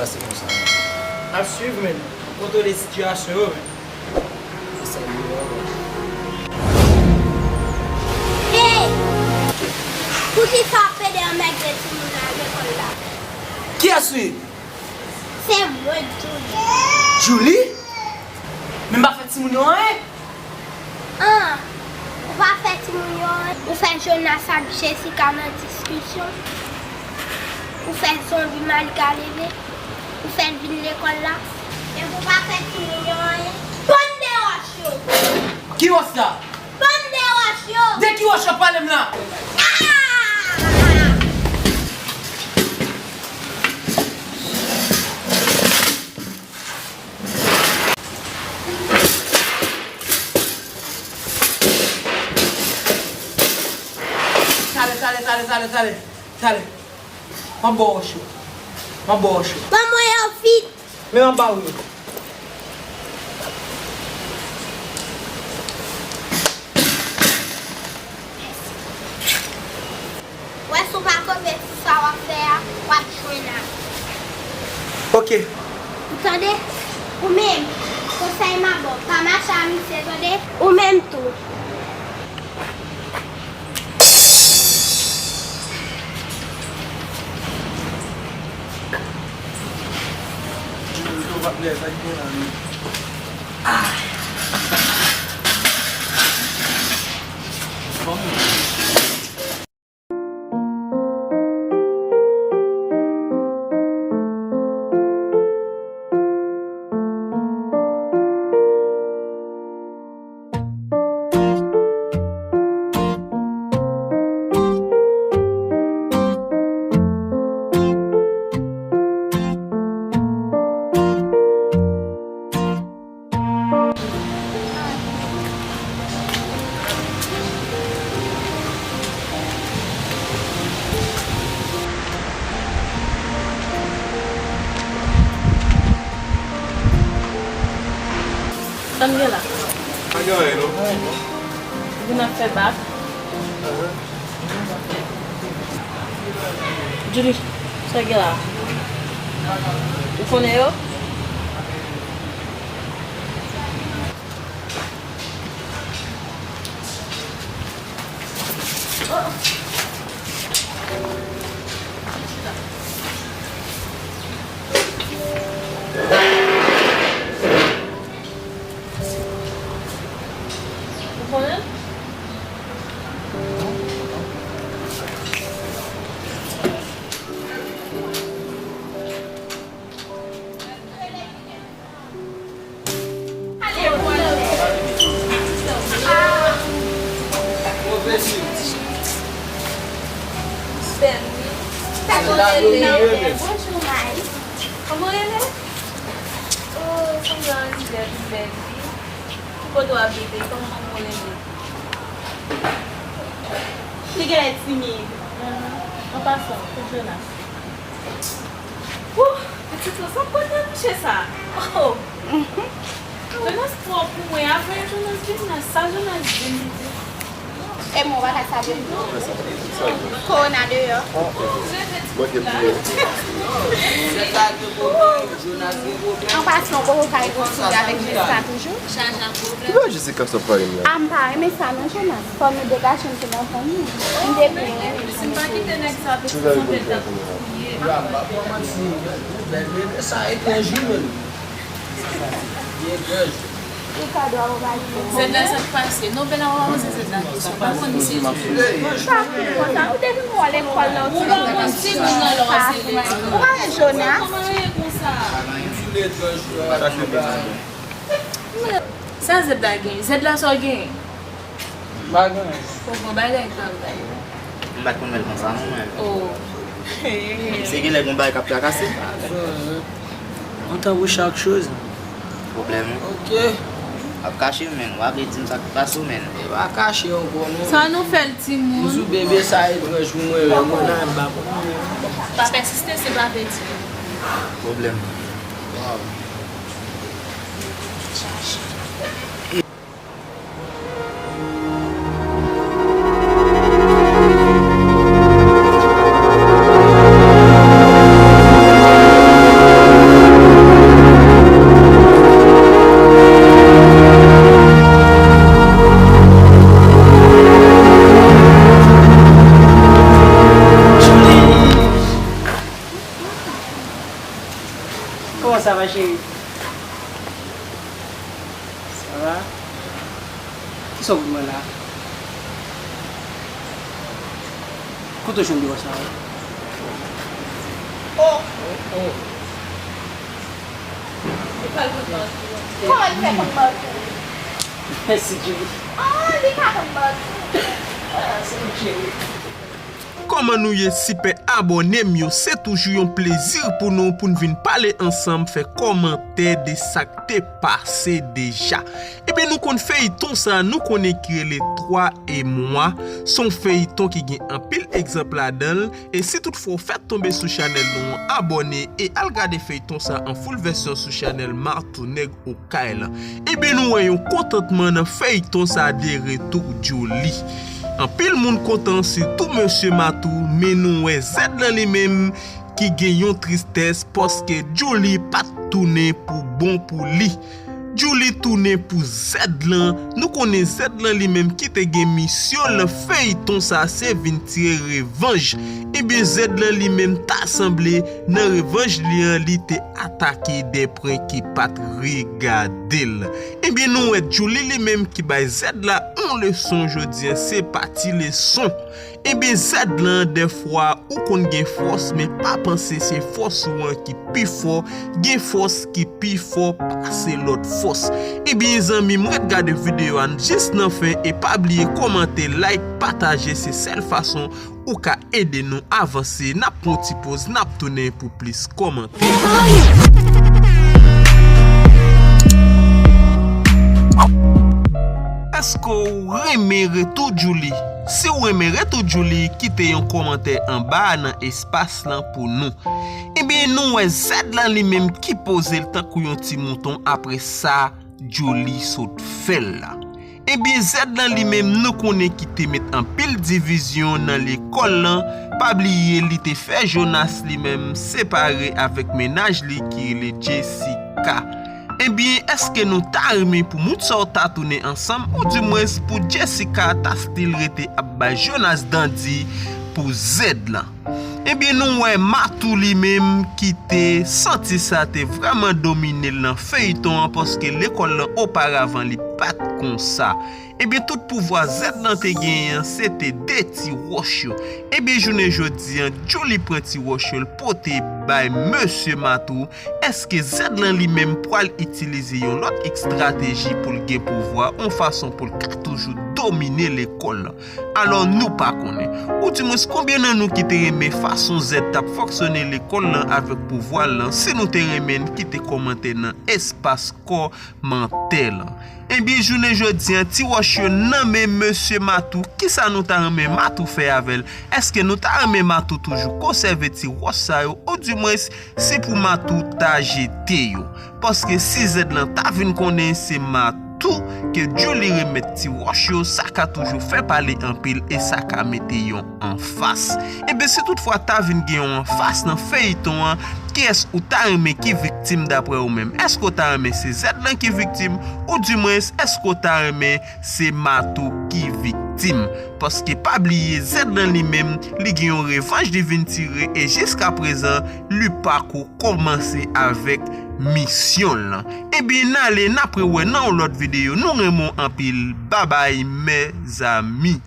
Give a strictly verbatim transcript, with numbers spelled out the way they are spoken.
Pase konsa. N ap swiv, men. Kontwole sitiyasyon yo, men. Se sa li ye, bro. Hey! Poukisa w ap pede anmède timoun nan lekòl la? Kiyès ou ye? Se mwen, Julie. Julie? Men m pa fè timoun yo anyen. An, ou pa fè timoun yo anyen. Ou fè Jonas ak Jessica nan diskisyon. Ou fè zonbi Malika leve. Ou fè l vin lekòl la. Epi ou pa fè timoun yo anyen. Bann de wòch yo! Ki wòch sa? Bann de wòch yo! De ki wòch w ap pale m la? Ah! Tale, tale, tale, tale, tale, tale. M ap ba w wòch yo. M ap ba w wòch yo. Ban mwen yo vit. Men m ap ba w yo. Wè, si w pa kanpe sou sa w ap fè a, w ap jwenn a. Oke. Ou tande? Ou menm, konsèy m ap ba w, pa mache a misye, tande? Ou menm tou. Sa m gen la? Pa gen anyen, non. Vin ap fè bak. Julie, sa w gen la? Ou konnen yo? Ou konnen? Bèl, wi. Sa tou rele. Bonjou, May. Kòman w rele? Oh, sanble yon ti bèl, bèl, wi. Ki kote w abite? Kòman w rele? Li genlè timid. An pasan, kot Jonas? Wouh! Pitit lan, sa kote mouche sa? Oh! Jonas twò pou mwen. Apre Jonas vin la, sa Jonas vin li di. E mwen, w pa ka sa vin. Kowona deyò. Mwen ke pou. An pasan, w poko ka rekonsilye avèk Jessica toujou? Ki bagay Jessica sa pale m la? A, m pa renmen sa non, Jonas. Fò nou degaje n tou nan fanmi. M te byen renmen sa. Si m pa kite nèg sa, pitit sanble tap kriye. Bèl bebe sa etranj wi menm. Li etranj. Li ka dwa w bagay. Zèd la sa k pase. Non, Bèla w pa panse Zèd la. Ou pa konn misye tou. Sa konsa, ou te vin wè lekòl la, ou pa konn si moun nan lè w ap sere. Ou pa wè Jonas? Kòman rele konsa? Li etranj wi. Sa Zèd la gen? Zèd la sa w gen? M pa gen anyen. Ou bon bagay, travay. M pa t konn wè l konsa non, mwen. Oh. Se genlè gon bagay k ap trakase. Antan pou chak choz. Pwoblèm wi. Ok. W ap kache m, menn. W ap vle di m sa k pase w, menn. E pa kache ankò non. Sa nou fè l, timoun? M sou bebe sa etranj pou mwen menm. Mwen nan m pa konn. Pa pèsiste, se pa vle di. Pwoblèm. Waw. Ça va, chérie? Ça va? Kisa w vin wè la? Kote w jwenn dlo sa a? Oh! Oh, oh. Kòman l fè konn Martou? Mèsi, Julie. Oh, li pa konn Martou. Ah, se yon cheri. Kòman nou ye, sipè abòne m yo? Se toujou yon plezi pou nou, pou n vin pale ansanm, fè kòmantè de sa k te pase deja. Ebyen, nou konn feyton sa, nou konnen ki rele Twa e Mwa. Se yon feyton ki gen anpil egzanp ladan l. E si toutfwa w fèk tonbe sou chanèl nou an, abòne e al gade feyton sa an full vèsyon sou chanèl Martou Nèg Okay la. Ebyen, nou wè yon kontantman nan feyton sa de retou Djouly. Anpil moun kontan, sitou mesye Matou, men nou wè Zèdlan li menm ki gen yon tristès paske Djouly pa t tounen pou bon pou li. Djouly tounen pou Zèdlan. Nou konnen Zèdlan li menm ki te gen misyon nan feyton sa, se vin tire revanj. Ebyen, Zèdlan li menm ta sanble nan revanj li an, li te atake de pwen ki pa t regade l. Ebyen, nou wè Djouly li menm ki bay Zèdlan yon leson jodi an, se pa ti leson. Ebyen, Zèdlan, dèfwa, ou konn gen fòs, men pa panse se fòs ou an ki pi fò, gen fòs ki pi fò pase lòt fòs. Ebyen, zanmi m, ret gade videyo a jis nan fen e pa bliye kòmante, like, pataje, se sèl fason ou ka ede nou avanse. N ap pran yon ti poz, n ap tounen pou plis kòmantè. Èske w renmen retou Djouly? Si w renmen retou Djouly, kite yon kòmantè anba a nan espas lan pou nou. Ebyen, nou wè Zèdlan li menm ki poze l tankou yon ti mouton apre sa Djouly sot fè l la. Ebyen, Zèdlan li menm, nou konnen ki te met anpil divizyon nan lekòl lan. Pa bliye, li te fè Jonas li menm separe avèk mennaj li ki rele Jessica. Ebyen, èske nou ta renmen pou moun sa yo ta tounen ansanm, oudimwens pou Jessica ta still rete ap bay Jonas dandi pou Zèdlan? Ebyen, nou wè Matou li menm ki te santi sa te vrèman domine l nan feyton an, paske lekòl lan oparavan li pa t konsa. Ebyen, tout pouvwa Zèdlan te genyen an, se te de ti wòch yo. Ebyen, jounen jodi an, Djouly pran ti wòch yo, l pote bay mesye Matou. Èske Zèdlan li menm pral itilize yon lòt estrateji pou l gen pouvwa, yon fason pou l ka toujou domine lekòl lan? Alò, nou pa konnen. Oudimwens, konbyen nan nou ki te renmen fason Zèd t ap fonksyone lekòl lan avèk pouvwa l lan? Si nou te renmen n, kite kòmantè nan espas kòmantè lan. Ebyen, jounen jodi an, ti wòch yo nan men mesye Matou. Kisa nou ta renmen Matou fè avè l? Èske nou ta renmen Matou toujou konsève ti wòch sa yo? Oudimwens, se pou Matou ta jete yo. Paske si Zèdlan ta vin konnen se Matou ke Djouly remèt ti wòch yo, sa ka toujou fè pale anpil e sa ka mete yon anfas. Ebyen, si toutfwa ta vin gen yon anfas nan feyton an, kiyès ou ta renmen ki viktim daprè ou menm? Èske w ta renmen se Zèdlan ki viktim? Oudimwens, èske w ta renmen se Matou ki viktim? Paske pa bliye, Zèdlan li menm, li gen yon revanj li vin tire e jiskaprezan, li pako kòmanse avèk misyon l lan. Ebyen, n ale, n ap rewè nan yon lòt videyo. Nou renmen w anpil. Babay, mezanmi.